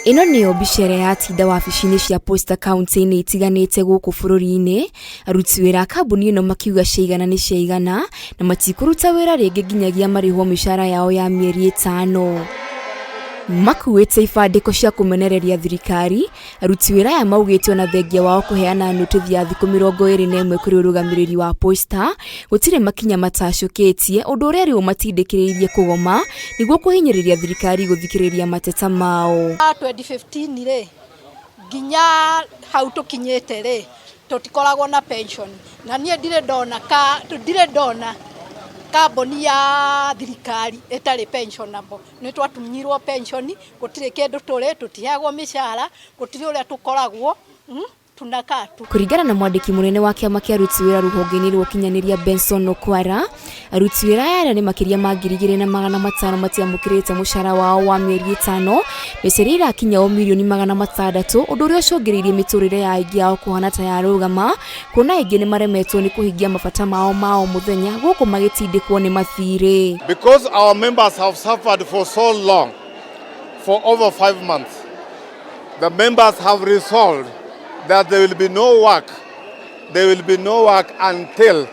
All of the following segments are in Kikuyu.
Ĩno nĩyo mbica ĩrĩa yatinda wabici-inĩ cia Posta kaunti-inĩ itiganĩte gũkũ bũrũri-inĩ, aruti wĩra a kambuni ĩno makiuga ciaigana nĩ ciaigana na matikũruta wĩra rĩngĩ nginyagia marĩhwo mĩcara yao ya mĩeri ĩtano. Makuĩte ibandĩko cia kũmenereria thirikari, aruti wĩra aya maugĩte ona thengia wao kũheana nũtĩthi ya thikũ 21 kũrĩ ũrũgamĩrĩri wa Posta, gũtirĩ makinya matacũkĩtie, ũndũ ũrĩa rĩu ũmatindĩkĩrĩirie kũgoma nĩguo kũhinyĩrĩria thirikari gũthikĩrĩria mateta mao. 2015 rĩ nginya hau tũkinyĩte rĩ tũtikoragwo na pension na niĩ ndirĩ ndona ka ndirĩ ndona kambuni ya thirikari ĩtarĩ pensionable. Nĩ twatunyirwo pension, gũtirĩ kĩndũ tũrĩ, tũtiheagwo mĩcara, gũtirĩ ũrĩa tũkoragwo tunakaa tu. Kũringana na mwandĩki mũnene wa kĩama kĩa aruti wĩra rũhonge-inĩ rwa ũkinyanĩria Benson Okwara, aruti wĩra aya arĩa nĩ makĩria ma 2500 matiamũkĩrĩte mũcara wao wa mĩeri ĩtano, mbeca iria irakinya o mirioni 600, ũndũ ũrĩa ũcũngĩrĩirie mĩtũrĩre ya aingĩ ao kũhana ta yarũgama, kuona aingĩ nĩ maremetwo nĩ kũhingia mabata mao ma o mũthenya gũkũ magĩtindĩkwo nĩ mathirĩ. Because our members have suffered for so long, for over 5 months, the members have resolved that there will be no work. There will be no work until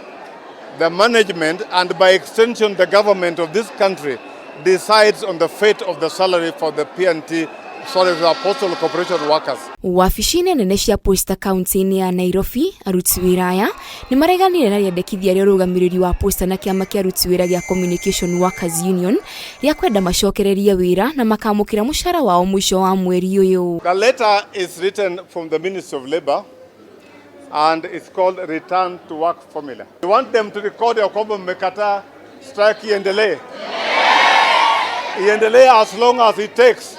the management and by extension the government of this country decides on the fate of the salary for the PNT, sorry, the Postal Corporation workers. Wabici-inĩ nene cia Posta kaunti-inĩ ya Nairobi, aruti wĩra aya nĩ mareganire na rĩendekithia rĩa ũrũgamĩrĩri wa Posta na kĩama kĩa aruti wĩra gĩa Communication Workers Union rĩa kwenda macokererie wĩra na makamũkĩra mũcara wao mũico wa mweri ũyũ. The letter is written from the Ministry of Labor and it's called Return to Work Formula. We want them to record ya kwamba mmekataa strike iendelee. Iendelee as long as it takes.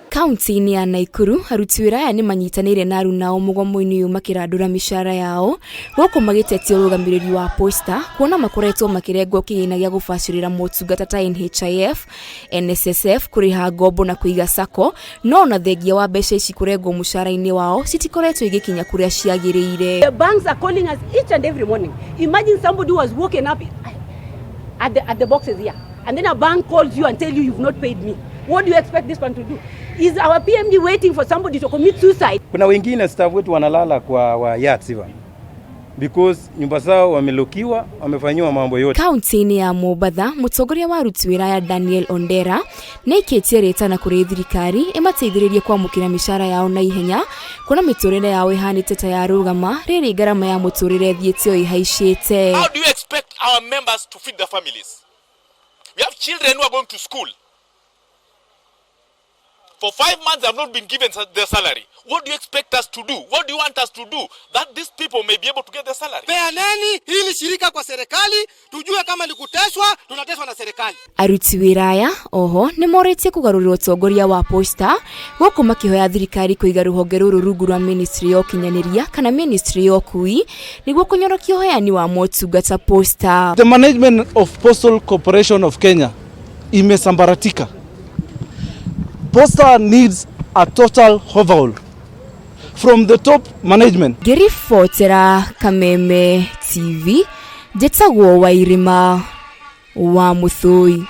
Kaunti-inĩ ya Naikuru, aruti wĩra aya nĩ manyitanĩire na arunao mũgomo-inĩ ũyũ makĩrandũra mĩcara yao gũkũ magĩtetia ũrũgamĩrĩri wa Posta kuona makoretwo makĩrengwo kĩgĩna gĩa gũbacĩrĩra motungata ta NHIF, NSSF, kũrĩha ngombo na kũiga sacco, no ona thengia wa mbeca ici kũrengwo mũcara-inĩ wao citikoretwo igĩkinya kũrĩa ciagĩrĩire. The banks are calling us each and every morning. Imagine somebody who was woken up at the boxes here, and then a bank calls you and tell you, "You've not paid me." What do you expect this one to do? Is our PMD waiting for somebody to commit suicide? Kuna wengine staff wetu wanalala kwa wa yards hivyo because nyumba zao wamelockiwa, wamefanyiwa mambo yote. Kaunti-inĩ ya Mombatha, mũtongoria wa aruti wĩra ya Daniel Ondera nĩ aikĩtie rĩtana kũrĩ thirikari ĩmateithĩrĩrie kwamũkĩra mĩcara yao na ihenya kuona mĩtũrĩre yao ĩhanĩte ta yarũgama rĩrĩ ngarama ya mũtũrĩre ĩthiĩte o ĩhaicĩte. How do you expect our members to feed their families? We have children who are going to school. For 5 months, they have not been given their salary. What do you expect us to do? What do you want us to do that these people may be able to get their salary? Peaneni hili shirika kwa serikali, tujue kama ni kuteswa, tunateswa na serikali. Aruti wĩra aya oho nĩ morĩtie kũgarũrĩra ũtongoria wa Posta gũkũ makĩhoya thirikari kũiga rũhonge rũrũ rungu rwa ministry ya ũkinyanĩria kana ministry ya ũkui nĩguo kũnyorokia ũheani wa motungata Posta. The management of Postal Corporation of Kenya imesambaratika. Posta needs a total overhaul from the top management. Ngĩribotera Kameme TV, njĩtagwo Wairima wa Mũthũi.